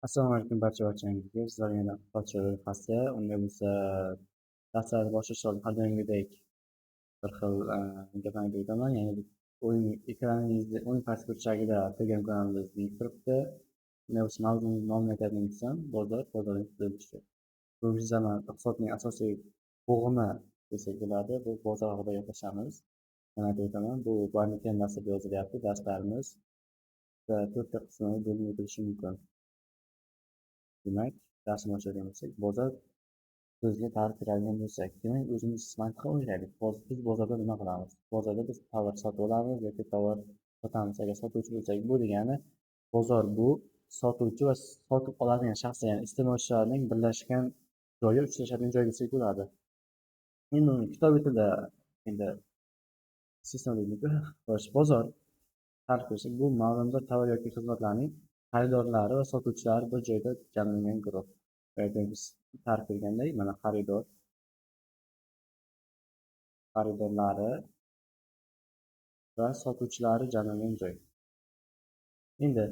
Assalomu alaykum barcha-barchangizga. Sizlar yana Iqtisodchi loyihasi. Unday bo'lsa, darslarni boshlash oldin har doimgidek bir xil gaplarni aytib o'taman. Ya'ni o'yin ekraningizni o'ng pastki burchagida Telegram kanalimiz link turibdi. Unday bo'lsa, mavzuning nomini aytadigan bo'lsam, bozor, bozorning tuzilishi. Bugungi zaman iqtisodning asosiy bo'g'imi desak bo'ladi. Bu bozor haqida gaplashamiz. Yana aytib o'taman, bu Barmiken dasturida yozilyapti darslarimiz va to'rtta qismga bo'linib o'tilishi mumkin. Demak, darsni boshlaydigan bo'lsak, bozor so'ziga ta'rif beradigan bo'lsak, demak, o'zimiz mantiqan o'ylaylik. Biz bozorda nima qilamiz? Bozorda biz tovar sotib olamiz yoki tovar sotamiz. Agar sotuvchi bo'lsak, bu degani bozor bu sotuvchi va sotib oladigan shaxslar, ya'ni iste'molchilarning birlashgan joyi, uchrashadigan joy desak bo'ladi. Endi uni kitobiy tilda endi sistema deydi-ku. Xo'sh, bozor ta'rif bersak, bu ma'lum bir tovar yoki xizmatlarning xaridorlari va sotuvchilari bir joyda jamlangan guruh. Bu yerda biz ta'rif bergandek, mana xaridorlari va sotuvchilari jamlangan joy. Endi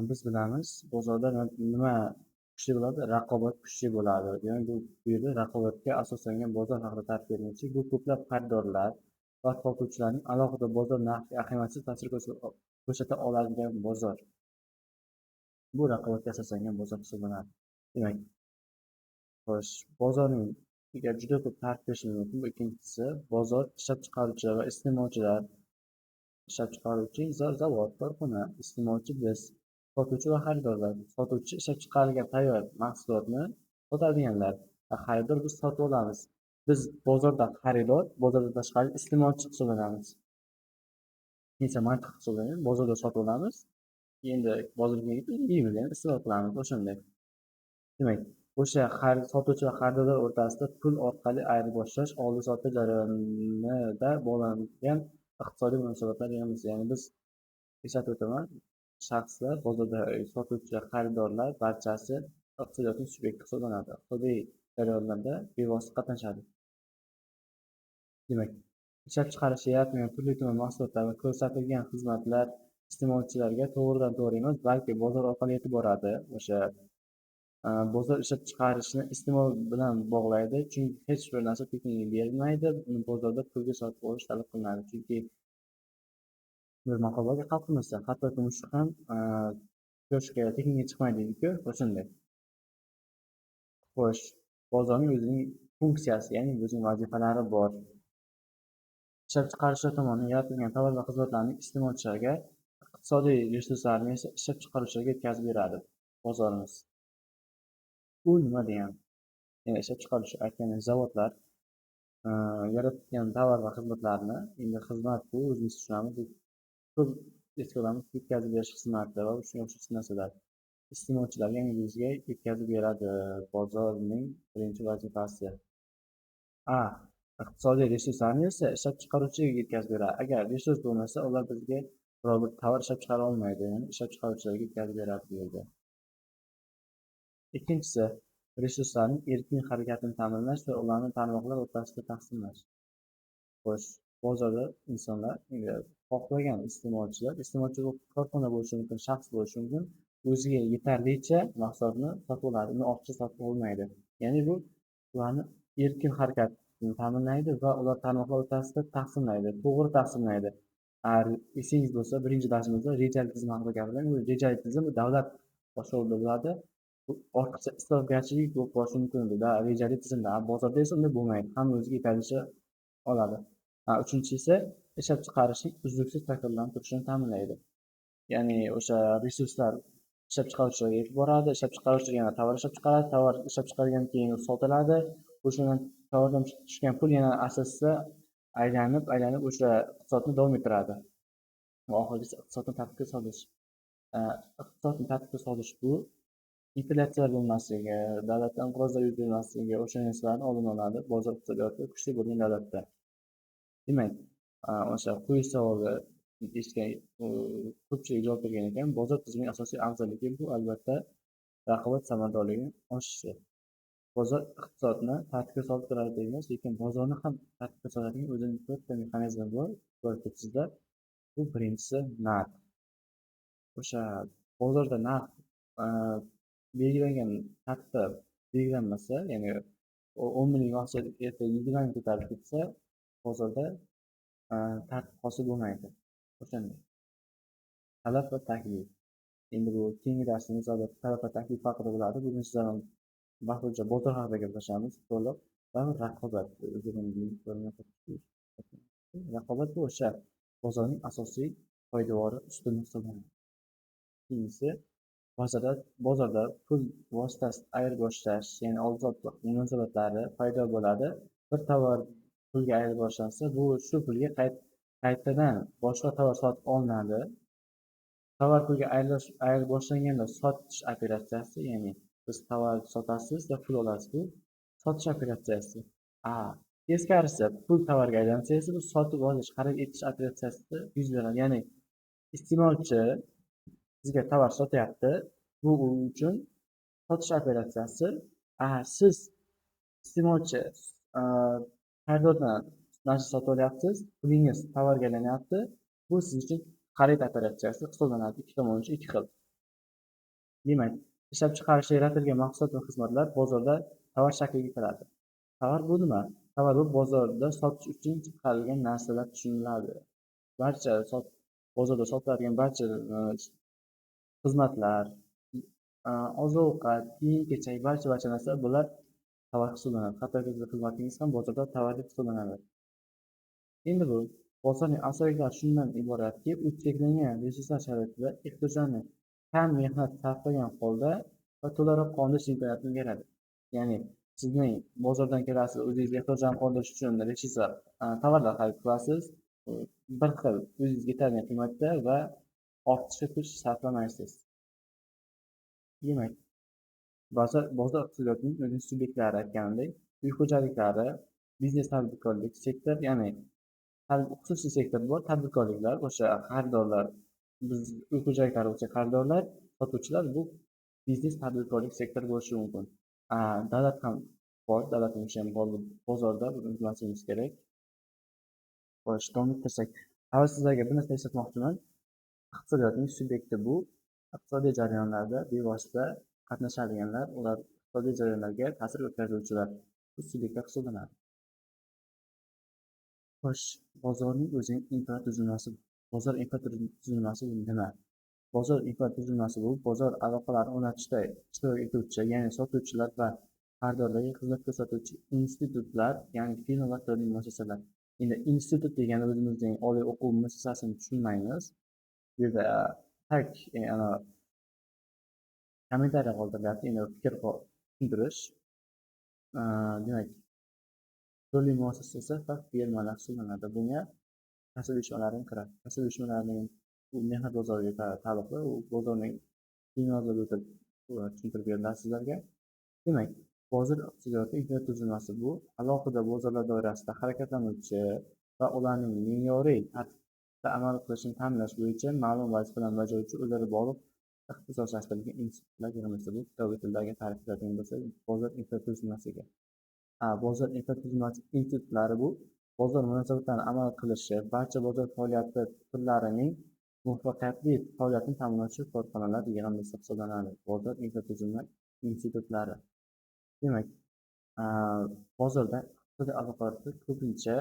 biz bilamiz, bozorda nima kuchli bo'ladi? Raqobat kuchli bo'ladi. Ya'ni bu yerda raqobatga asoslangan bozor haqida ta'rif bermoqchi. Bu ko'plab xaridorlar va sotuvchilarning alohida bozor narxiga ahamiyatsiz ta'sir ko'rsata oladigan bozor. Bu raqobatga asoslangan bozor hisoblanadi. Demak, xo'sh, bozorning agar juda ko'p ta'rif berishimiz mumkin. Bu ikkinchisi, bozor ishlab chiqaruvchilar va iste'molchilar, ishlab chiqaruvchi zavod, korxona, iste'molchi biz, sotuvchi va xaridorlar. Sotuvchi ishlab chiqarilgan tayyor mahsulotni sotadiganlar, xaridor biz sotib olamiz. Biz bozorda xaridor, bozorda tashqari iste'molchi hisoblanamiz. Neyse, mantiq hisoblanadi. Bozorda sotib olamiz. Endi bozorga yeymiz, ya'ni iste'mol qilamiz o'shanday. Demak, o'sha sotuvchi va xaridorlar o'rtasida pul orqali ayirboshlash oldi-sotdi jarayonida bog'langan iqtisodiy munosabatlar deganmiz. Ya'ni biz eslatib o'taman, shaxslar bozorda sotuvchi, xaridorlar barchasi iqtisodiyotning subyekti hisoblanadi. Iqtisodiy jarayonlarda bevosita qatnashadi. Demak, ishlab chiqarish yaratilgan turli tuman mahsulotlar va ko'rsatilgan xizmatlar iste'molchilarga to'g'ridan to'g'ri emas, balki bozor orqali yetib boradi. O'sha bozor ishlab chiqarishni iste'mol bilan bog'laydi, chunki hech bir narsa tekinga berilmaydi, uni bozorda pulga sotib olish talab qilinadi. Chunki bir maqol borki, xalqimizda, hattoki mushuk ham ko'shkka tekinga chiqmaydi deydi-ku, o'shanday. Xo'sh, bozorning o'zining funksiyasi, ya'ni o'zining vazifalari bor. Ishlab chiqaruvchilar tomonidan yaratilgan tovar va xizmatlarning iste'molchilarga iqtisodiy resurslarni esa ishlab chiqaruvchilarga yetkazib beradi bozorimiz. Bu nima degani? Ya'ni ishlab chiqaruvchi aytgandek zavodlar yaratgan tovar va xizmatlarni, endi xizmat bu o'zimiz tushunamiz, ko'p esga olamiz, yetkazib berish xizmati va shunga o'xshash narsalar iste'molchilarga, ya'ni bizga yetkazib beradi bozorning birinchi vazifasi. A iqtisodiy resurslarni esa ishlab chiqaruvchiga yetkazib beradi. Agar resurs bo'lmasa, ular bizga biror bir tovar ishlab chiqara olmaydi, ya'ni ishlab chiqaruvchilarga yetkazib beradi bu yerda. Ikkinchisi, resurslarning erkin harakatini ta'minlash va ularni tarmoqlar o'rtasida taqsimlash. Xo'sh, bozorda insonlar, xohlagan iste'molchilar, iste'molchi bu korxona bo'lishi mumkin, shaxs bo'lishi mumkin, o'ziga yetarlicha mahsulotni sotib oladi, uni ortiqcha sotib olmaydi. Ya'ni bu ularni erkin harakatini ta'minlaydi va ular tarmoqlar o'rtasida taqsimlaydi, to'g'ri taqsimlaydi. Esingiz bo'lsa, birinchi darsimizda rejali tizim haqida gapirgan. Bu rejali tizim davlat boshqaruvida bo'ladi. Bu ortiqcha isrofgarchilik bo'lib qolishi mumkin edi rejali tizimda. Bozorda esa unday bo'lmaydi. Hamma o'ziga yetarlicha oladi. Uchinchisi esa ishlab chiqarishning uzluksiz takrorlanib turishini ta'minlaydi. Ya'ni o'sha resurslar ishlab chiqaruvchilarga yetib boradi, ishlab chiqaruvchi yana tovar ishlab chiqaradi, tovar ishlab chiqargandan keyin sotiladi. O'shandan tovardan tushgan pul yana asosda aylanib, aylanib o'sha iqtisodni davom ettiradi. Va oxirgisi iqtisodni tartibga solish. Iqtisodni tartibga solish bu inflyatsiya bo'lmasligi, davlatda inqirozlar yuz bermasligi, o'sha narsalarni oldini oladi bozor iqtisodiyoti kuchli bo'lgan davlatda. Demak, o'sha quyi savolga eshitgan ko'pchilik javob bergan ekan, bozor tizimining asosiy afzalligi bu albatta raqobat samaradorligini oshishi. Bozor iqtisodni tartibga solib turadi deymiz, lekin bozorni ham tartibga soladigan o'zining to'rtta mexanizmi bor, ko'rib turibsizlar. Bu birinchisi narx. O'sha bozorda narx Belgilangan tartibda belgilanmasa, ya'ni 10 minglik mahsulot ertaga 20 ming ko'tarilib ketsa, bozorda tartib hosil bo'lmaydi. O'shanday. Talab va taklif. Endi bu keyingi darsimiz albatta talab va taklif haqida bo'ladi. Bugun sizlar bilan vaqtincha bozor haqida gaplashamiz to'liq va raqobat. Raqobat bu o'sha bozorning asosiy poydevori, ustuni hisoblanadi. Keyingisi bozorda pul vositasida ayirboshlash, ya'ni oldi-sotdi munosabatlari paydo bo'ladi. Bir tovar pulga ayirboshlashsa, bu shu pulga qaytadan boshqa tovar sotib olinadi. Tovar pulga ayirboshlanganda sotish operatsiyasi, ya'ni siz tovar sotasiz va pul olasiz, bu sotish operatsiyasi. Teskarisi pul tovarga aylansa esa bu sotib olish, xarid etish operatsiyasida yuz beradi. Ya'ni iste'molchi sizga tovar sotyapti, bu u uchun sotish operatsiyasi. Siz iste'molchi xaridordan narsa sotib olyapsiz, pulingiz tovarga aylanyapti, bu siz uchun xarid operatsiyasi hisoblanadi. Ikki tomon uchun ikki xil. Demak, ishlab chiqarishda yaratilgan mahsulot va xizmatlar bozorda tovar shakliga kiradi. Tovar bu nima? Tovar bu bozorda sotish uchun chiqarilgan narsalar tushuniladi. Barcha bozorda sotiladigan barcha xizmatlar, oziq-ovqat, kiyim-kechak, barcha narsa bular tovar hisoblanadi. Hattoki sizni xizmatingiz ham bozorda tovar deb hisoblanadi. Endi bu bozorning afzalliklari shundan iboratki, u cheklangan resurslar sharoitida ehtiyojlarni kam mehnat sarflagan holda va to'laroq qondirish imkoniyatini beradi. Ya'ni sizning bozordan kelasiz, o'zingizga ehtiyojlarni qondirish uchun resurslar, tovarlar xarid qilasiz, bir xil o'zingizga yetadigan qiymatda va ortiqcha kuch sarflamaysiz. Demak, bozor iqtisodiyotining o'zining subyektlari aytganimdek, uy xo'jaliklari, biznes tadbirkorlik sektor, ya'ni xususiy sektor bor, tadbirkorliklar, o'sha xaridorlar, biz uy xo'jaliklari bo'lsa xaridorlar, sotuvchilar bu biznes tadbirkorlik sektori bo'lishi mumkin. Davlat ham bor, davlatning ishi ham bor bozorda, buni unutmasligimiz kerak. Xo'sh, davom ettirsak, avval sizlarga bir narsa eslatmoqchiman. Iqtisodiyotning subyekti bu iqtisodiy jarayonlarda bevosita qatnashadiganlar, ular iqtisodiy jarayonlarga ta'sir o'tkazuvchilar, bu subyektlar hisoblanadi. Xo'sh, bozorning o'zining infratuzilmasi, bozor infratuzilmasi bu nima? Bozor infratuzilmasi bu bozor aloqalarini o'rnatishda ishtirok etuvchi, ya'ni sotuvchilar va xaridorlarga xizmat ko'rsatuvchi institutlar, ya'ni firma va turli muassasalar. Endi institut degani o'zimizning oliy o'quv muassasasini tushunmaymiz. Bu yerda tak kommentariya qoldirilyapti, endi fikr tushuntirish. Demak, turli muassasa va firmalar hisoblanadi. Bunga kasb uyushmalari ham kiradi. Kasb uyushmalarining bu mehnat bozoriga taalluqli, u bozorning keng mavzuga o'tib tushuntirib beriladi sizlarga. Demak, bozor iqtisodiyoti infratuzilmasi bu alohida bozorlar doirasida harakatlanuvchi va ularning me'yoriy tartibda amal qilishini ta'minlash bo'yicha ma'lum vazifalarni bajaruvchi o'zaro bog'liq ixtisoslashtirilgan institutlar yig'indisi. Bu kitobiy tildagi ta'rif etiladigan bo'lsa, bozor infratuzilmasiga. Bozor infratuzilmasi institutlari bu bozor munosabatlarini amal qilishi, barcha bozor faoliyati turlarining muvaffaqiyatli faoliyatini ta'minlovchi korxonalar yig'indisi hisoblanadi. Bozor infratuzilma institutlari. Demak, bozorda iqtisodiy aloqalarda ko'pincha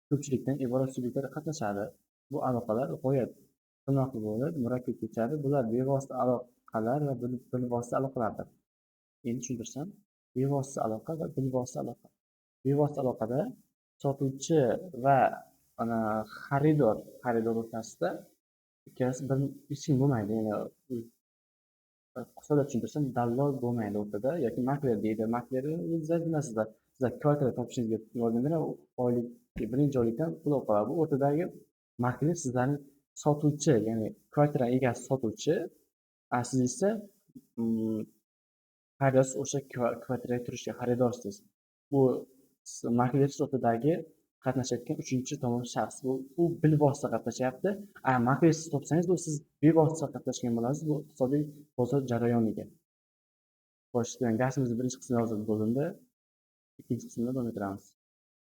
ko'pchilikdan iborat subyektlar qatnashadi. Bu aloqalar g'oyat qimmatli bo'lib, murakkab kechadi. Bular bevosita aloqalar va bilvosita aloqalardir. Endi tushuntirsam, bevosita aloqa va bilvosita aloqa. Bevosita aloqada sotuvchi va xaridor o'rtasida ikkalasi bir hech kim bo'lmaydi. Ya'ni qisqacha tushuntirsam, dallol bo'lmaydi o'rtada yoki makler deydi. Makler o'zingizlar bilasizlar. Sizlar kvartira topishingizga yordam beradi, oylik birinchi oylikdan pul olib qoladi. Bu o'rtadagi makler sizlarni sotuvchi, ya'ni kvartira egasi sotuvchi, siz esa xaridorsiz, o'sha kvartiraga turishga xaridorsiz. Bu maklersiz o'rtadagi qatnashayotgan uchinchi tomon shaxs. Bu bilvosita qatnashyapti. Maklersiz topsangiz, bu siz bevosita qatnashgan bo'lasiz bu iqtisodiy bozor jarayoniga. Xo'sh, darsimizning birinchi qismi hozir bo'lindi. Ikkinchi qismida davom ettiramiz.